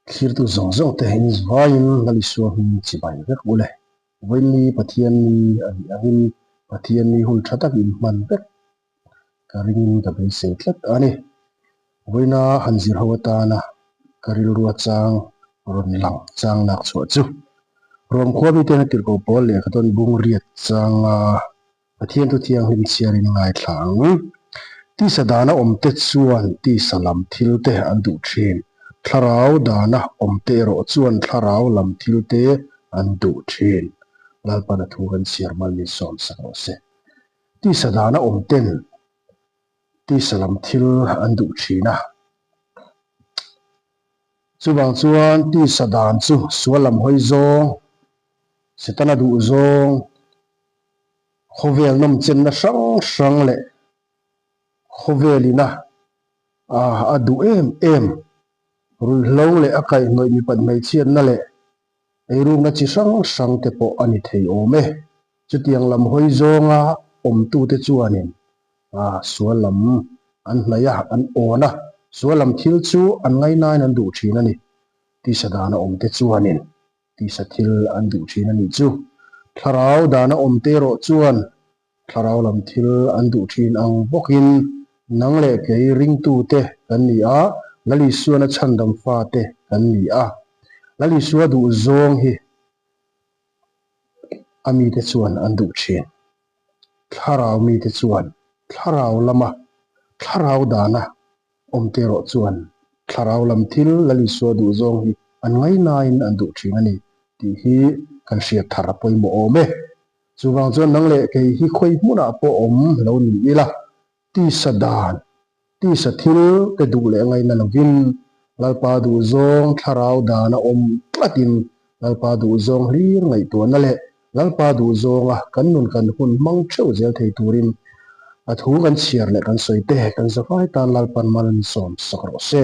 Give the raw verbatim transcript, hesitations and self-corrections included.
Thlirtu zawng zawng te in vaiin Lal Isua hming chibai vek u le. Vawiin ni Pathian ni a ni angin, Pathian ni hun ṭha tak in hman vek ka ringin ka beisei tlat a nih. Vawiina han zir ho atana ka rilru a chang rawn lang chang nak chhuah chu, Rom khuo miten a tirko Paul lekhathawn bung riat changa Pathian thu thianghlim chhiarin ngaithla ang. Tisa dana awm te chuan tisa lam thil te an duh ṭhin. Thlarau dana awm te erawh chuan thlarau lam thil te an duh ṭhin. Lalpan a thu kan chhiar mal min sawm sak rawh se. Tisa dana awm ten tisa lam thil an duh ṭhin a. Chuvang chuan tisa dan chu sual lam hawi zawng, Setana duh zawng, khawvel nawm chenna hrang hrang leh khawvelin a, a, a duh em em, ruihhlo leh a kaihhnawih mipat hmeichhiatna leh eirukna chi hrang hrang te pawh a ni thei awm e. Chutiang lam hawi zawnga awmtute chuanin, a, sual lam an hnaih a, an awn a, sual lam thil chu an ngainain an duh ṭhin a ni. Tisa dana awm te chuanin tisa thil an duh ṭhin a nih chu. Thlarau dana awm te erawh chuan thlarau lam thil an duh ṭhin ang bawkin, nang leh kei ringtute kan ni a, Lal Isuan a chhandam fate kan ni a. Lal Isua duh zawng hi a mite chuan an duh ṭhin. Thlarau mite chuan thlarau lama, thlarau dana awm te erawh chuan thlarau lam thil Lal Isua duh zawng hi an ngainain an duh ṭhin a ni tih hi kan hriat thar a pawimawh awm e. Chuvang chuan nang leh kei hi khawi hmunah pawh awm lo ni ila, tisa dan, tisa thil te duh leh ngaina lovin, Lalpa duh zawng thlarau dana awm tlatin, Lalpa duh zawng hlir ngaihtuahna leh Lalpa duh zawnga kan nun kan hun hmang theuh zel thei turin a thu kan chhiar leh kan sawi te kan zavai tan Lalpan mal an sawm sak rawh se.